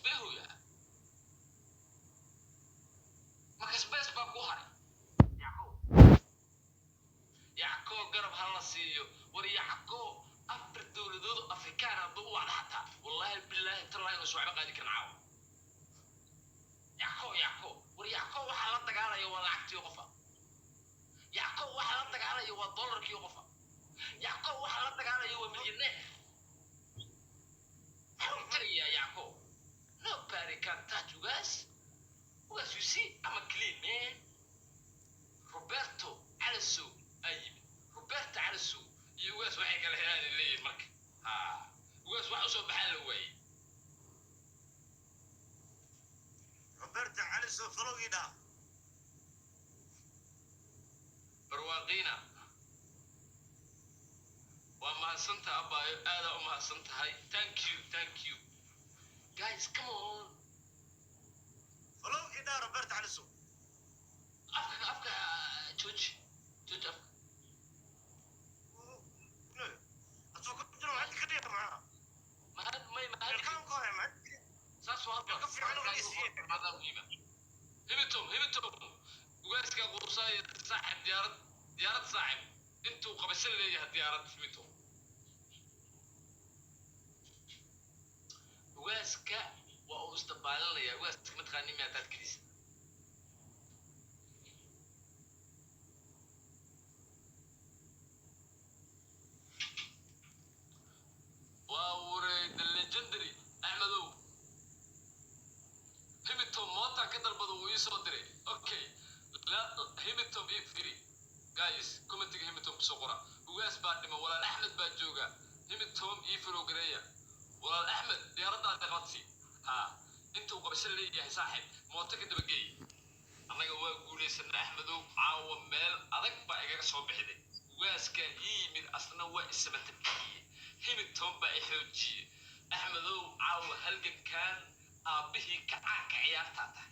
Isbeehoya marka space baa ku haray. Yacko, Yacko, garab ha la siiyo. War Yacko, afar dowladood oo Afrikaan hadduu u wacdo xataa, wallaahi bilaahi tallahi inuusan waxba qaadi karin caawa. Yacko, Yacko, war Yacko, waxaa la dagaalaya waa lacagtii qofa. Yacko waxaa la dagaalaya waa dollarkii qofa. Yacko waxaa la dagaalaya waa milyaneer. Muxuu tarayaa Yacko? Nobody can touch Ugaas. Ugaas, you see, I'm a clean man. Roberto Calasow aa yimid. Roberto Calasow iyo Ugaas waxay kala helaan leeyihin. Marka ha Ugaas wax usoo baxaa la waayey. Roberto Caliso, follow dhaa. Barwaaqiina, waa mahadsantaha abaayo, aadaa u mahadsan tahay. Thank you, thank you guys, come on. Follow dhaa, Roberto Caliso. Afka, afka jooji, jooji afka. Asoo ku jiro waxaad ka dhiga maxaa? Mahad may mahad. Ilkaan ku haya maxaa? Saas waa. Ilka fiican oo isiiye. Muhiima Himitom, Himitom, ugaaska quusaaya saaxib, diyaarad, diyaarad saaxib, intuu qabasho leeyahay diyaarad. Himitom, ugaaska waa uu isdabaalinaya. Ugaaska mataqaani miyaa taadkidiisa? Waa wuray the legendary Axmedow. Himitom mootaan ka dalbada, wuu ii soo diray. Okay, Himitom ii firi. Guys, commentiga Himitom kusoo qora. Ugaas baa dhima, walaal Axmed baa jooga. Himitom ii follow gareeya. Walaal Axmed, diyaaradaada qabadsi ha intuu qabasho leeyahay saaxib, mooto ka dabageey. Annaga waa guulaysana. Axmedow, caawa meel adag baa igaga soo bixiday. Ugaaskaa ii yimid, asna waa isamata bixiyey. Himitom baa i xoojiyey. Axmedow, caawa halgankan aabbihii kacaanka ciyaartaa tahay.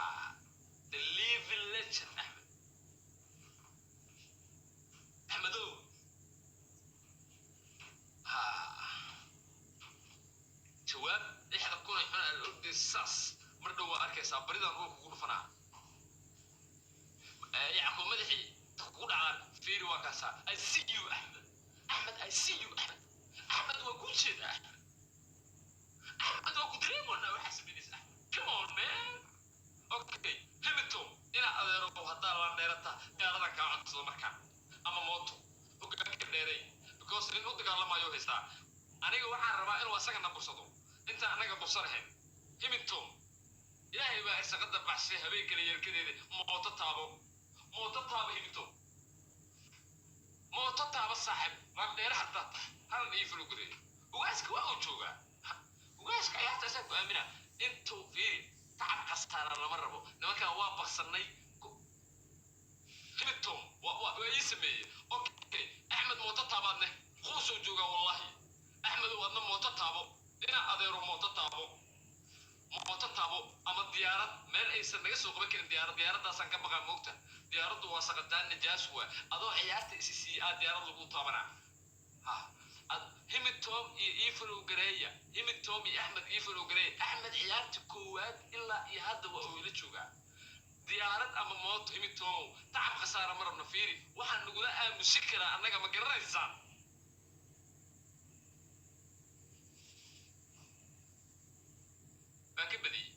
Ah, the living legend Axmed. Axmedow, ha jawaab 6000 ay xun aan ogday. Saas mar dhow waa arkaysaa baridan ruuxa kugu dhufanaa. Yacqub madaxii kugu dhacdaan fiiri, waa kaasaa. I see you, Axmed. Axmed, I see you. Axmed, Axmed, waa kuu jeeda. Axmed, Axmed, waa ku dareemoonaa waxaa samaynaysa. Axmed, come on man. Okay, Himitom, ina adeero, haddaa la dheerata diyaaradan kaa codsado markaan ama mooto hogaanka dheeray, because nin u dagaalamayo haystaa. Aniga waxaan rabaa inuu asagana bursado intaan anaga bursanahayn. Himitom, ilaahay baa isaqada baxshay habeenkale yarkadeeda. Mooto taabo, mooto taabo. Himitom, mooto taabo saaxib. Landheere haddaad tahay, halan ii follow gareeyo. Ugaaska waa uu joogaa. Ugaaska ciyaarta asaa ku aamina. Intuu fiiri, tacab khasaara lama rabo. Nimankan waa baqsanay. Himitom waa ii sameeyey. Okay, Axmed, mooto taabaadne quusoo joogaa. Wallahi Axmedow, adna mooto taabo. Dhinac adeero, mooto taabo, mooto taabo ama diyaarad meel aysan naga soo qaban karin. Diyaarad, diyaaraddaasaan ka baqaa moogta. Diyaaraddu waa saqataan, najaas waa. Adoo ciyaarta isi siiyey aa diyaarad lagu taabanaa. Ha Himitom iyo ii follow gareeya. Himitom iyo Axmed ii follow gareeya. Axmed ciyaarta koowaad ilaa iyo hadda waa uu ila joogaa. Diyaarad ama mooto, Himitomow, tacab khasaara ma rabno. Fiiri, waxaan nagula aamusi karaa annaga ma garanaysaan? Baan ka badiyey,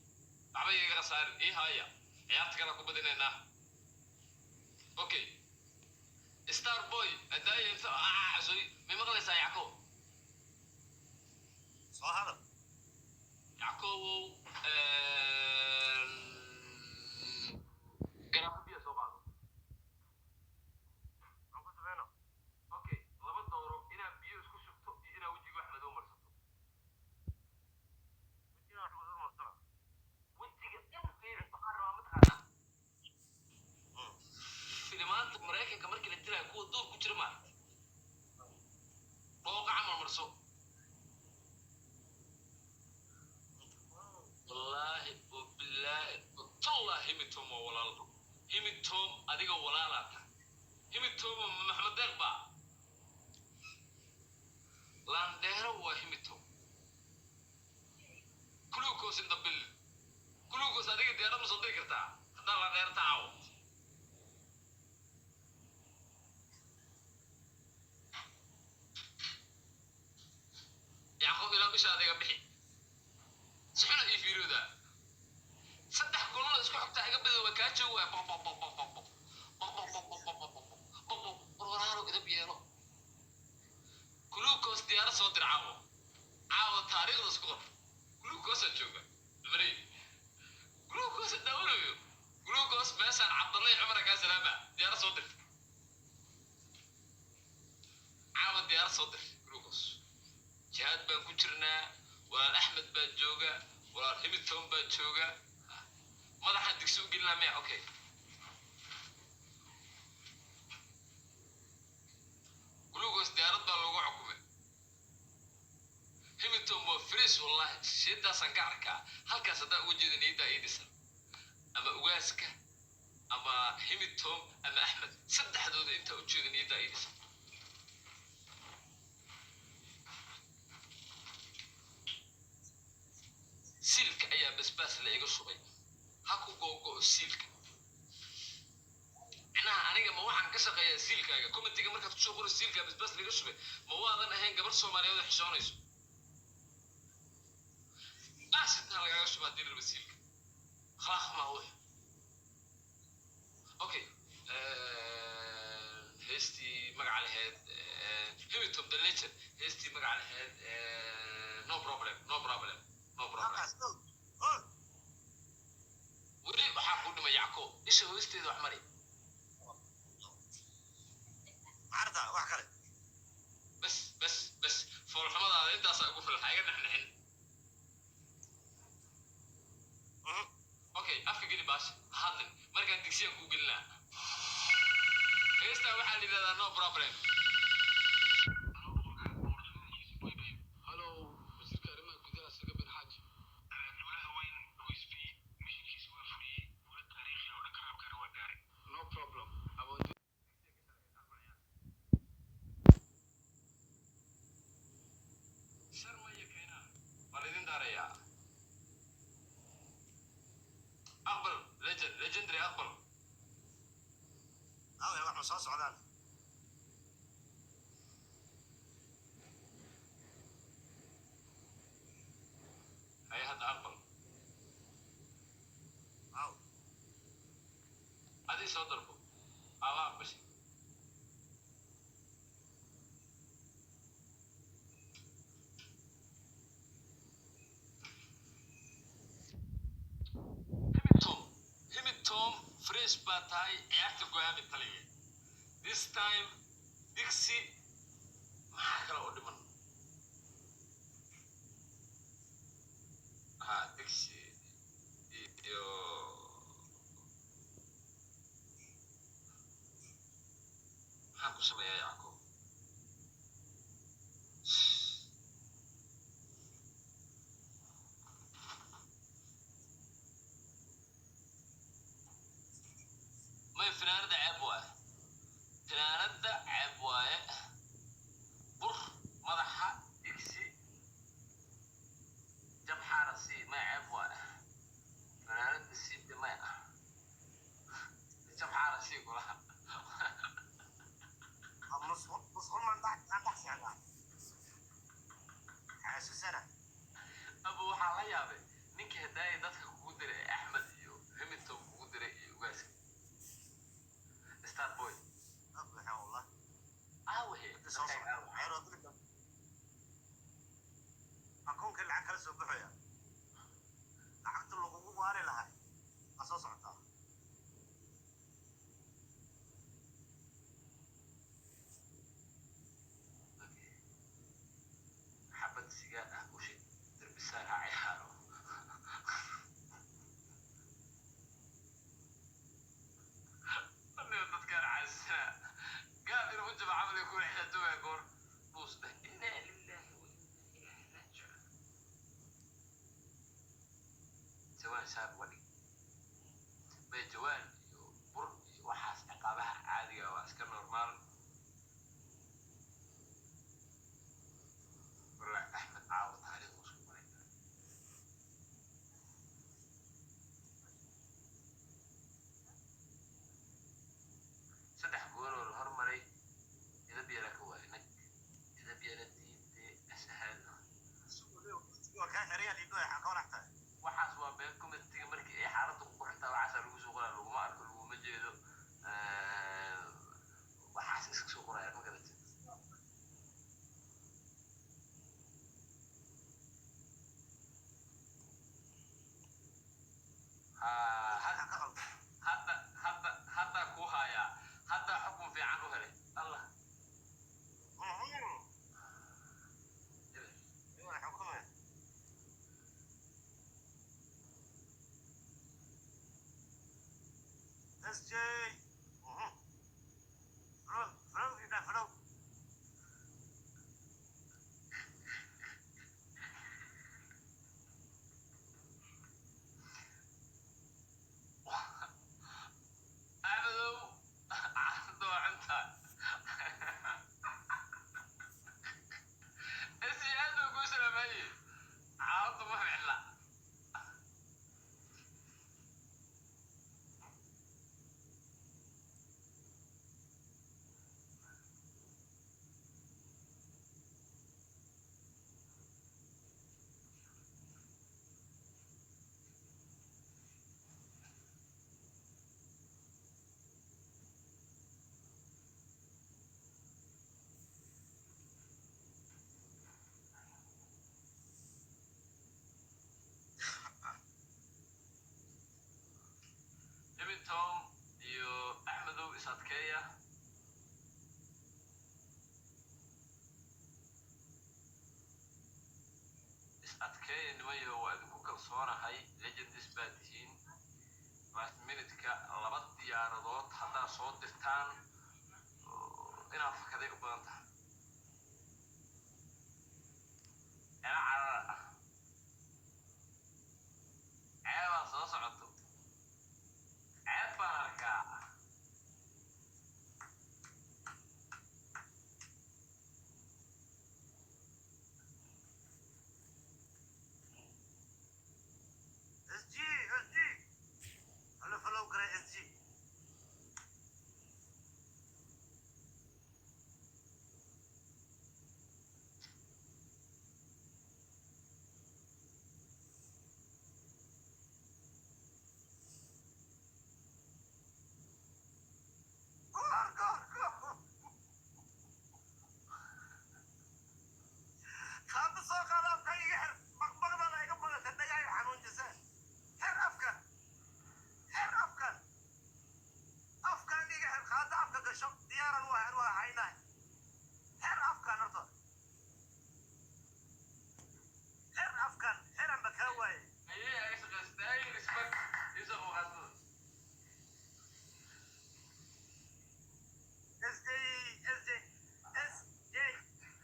waxba igaga khasaarin. Ii haaya, ciyaarta kale ku badinaynaa. Okay, Star Boy adaaya inta sorry, may maqlaysaa Yackob? Soo hadal. Yackobow, garaafo biya soo qaado. Maxaan ku sameyno? Okay, laba dooro: inaad biyo isku shubto iyo inaad wejiga wax madow marsato. Wejiga wax madow marsana. Wejiga dhan fiiri, waxaan rabaa mataqaanaa filimaanta Maraykanka markii la dilaayo kuwa duur ku jira maaragta, dhooqa camal marso. Wallaahi oo bilaahi oo tallahi, Himitom waa walaal. Himitom, adiga walaalaa tahay. Himitom Maxamed Deeq baa laandheero waa Himitom. Kulukos. Glucose in the bill. Glucose adiga diyaarad ma soo diri kartaa haddaan la dheerta caawo? Yacquub, ilaa bisha adiga bixi si xuna ii fiirooda. Saddex golona isku xigtaa iga badi, waa kaa joog waay. Boq boq boq boq boq boq boq boq boq boq boq boq boq boq boq. Warwaraano idab yeelo. Glucose diyaarad soo dir caawo. Caawo taariikhda isku qor. Glucose jooga marey, glucose daawanayo. Glucose meeshaan Cabdallahi Cumar kaa salaama. Diyaarad soo dir caawa, diyaarad soo dir glucose. Jihaad baan ku jirnaa. Walaal Axmed baa jooga, walaal Himiton baa jooga. Madaxaan digsi u gelinaa miya? Okay, glucose diyaarad baa loogu xukumay. Himiton waa fresh, wallahi sheedaasaan ka arkaa halkaas. Haddaan uga jeeda niyaddaa ii dhisan, ama ugaaska ama Himitom ama Axmed, saddexdooda intaa u jeeda niyaddaa ii dhisan. Siilka ayaa basbaas la iga shubay, ha ku googo'o siilka. Macnaha aniga ma waxaan ka shaqeeyaa siilkaaga? Commentiga markaad kusoo qori siilka basbaas laga shubay, ma waadan ahayn gabar Soomaaliyeed oo xishoonayso? Asidna lagaaga shubaa haddii la rabo siilka. Akhlaaq maa wax. Okay, heestii magaca laheyd Himitom the Legend, heestii magaca laheyd No Problem, No Problem, No Problem. Weli waxaa kuu dhimay Yacko, isha hoosteeda wax mari. Maarta wax kale. Bas bas bas, foolxumadaada intaasaa ugu filan, ha iga nexnexin. Okay, afka geli baasha, ha hadlin. Markaan digsiyaan kuu gelinaa. Heestaa waxaa la yidhahdaa No Problem. Halo, wasiirka arrimaha gudaha Saga bin Xaaji. Dowlaha weyn OSV mishinkiisa waa fuliyey, dowlad taariikhi oo dhanka raabkana waa gaaray. No problem. Awood. Sharma iyo Kaynaan waa laydin daarayaa. Aqbal legend, legendary aqbal. Awe, wax ma soo socdaan? Hay, hadda aqbal. Aw. Adii soo dalbo aba aqbashay. Himitom, Himitom, fresh baa tahay. Ciyaarta go'aami taliya this time. Digsi maxaa kale oo dhiman? Ha, digsi iyo maxaan ku sameeyaa Yackob? May, finaanada ceeb waaye, finaanada ceeb waaye. Bur madaxa. SJ. Flow, flow, ina flow. Axmedow, xaaladda waa cunta. SJ, aad baan kuu salaamayey. Xaaladdu ma ficla. Himitom iyo Axmedow, is adkeeya. Is adkeeya, nimanyo, waa idinku kalsoonahay. Legendis baa tihiin. Last minute-ka laba diyaaradood haddaa soo dirtaan, inaad fakaday u badan tahay. Ela carara ah, ceebaa soo socoto, ceeb baan arkaa. SG, SG. Hello, follow kare SG. Goor, goor, goor. Qaado, soo qaado, afka iga xir. Baqbaqdana iga badata, dhagaay xanuunjiseen. Xir afka. Xir afka. Afkan iga xir, qaado, afka gasho. Diyaaran waa haynahay. Xir afkan horta. Xir afkan, xiran ba kaa waaye. Ayay ay shaqaystay, respect isoo qaadada. SJ, SJ, SJ,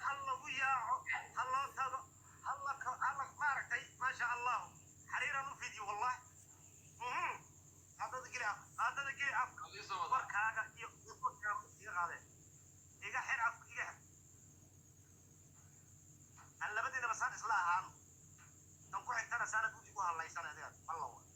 ha lagu yaaco, ha loo tago, ha la ha la maaragtay, maasha Allah. Xariiran u fidiyo wallahi. Qaadada geli afka, qaadada geli afka. Isoo wada. Warkaaga iyo iga qaadeen. Iga xir afka, iga xir. Aan labadiinaba saan isla ahaano. Tan ku xigtana saanad igu hadlaysan adiga. Malawa.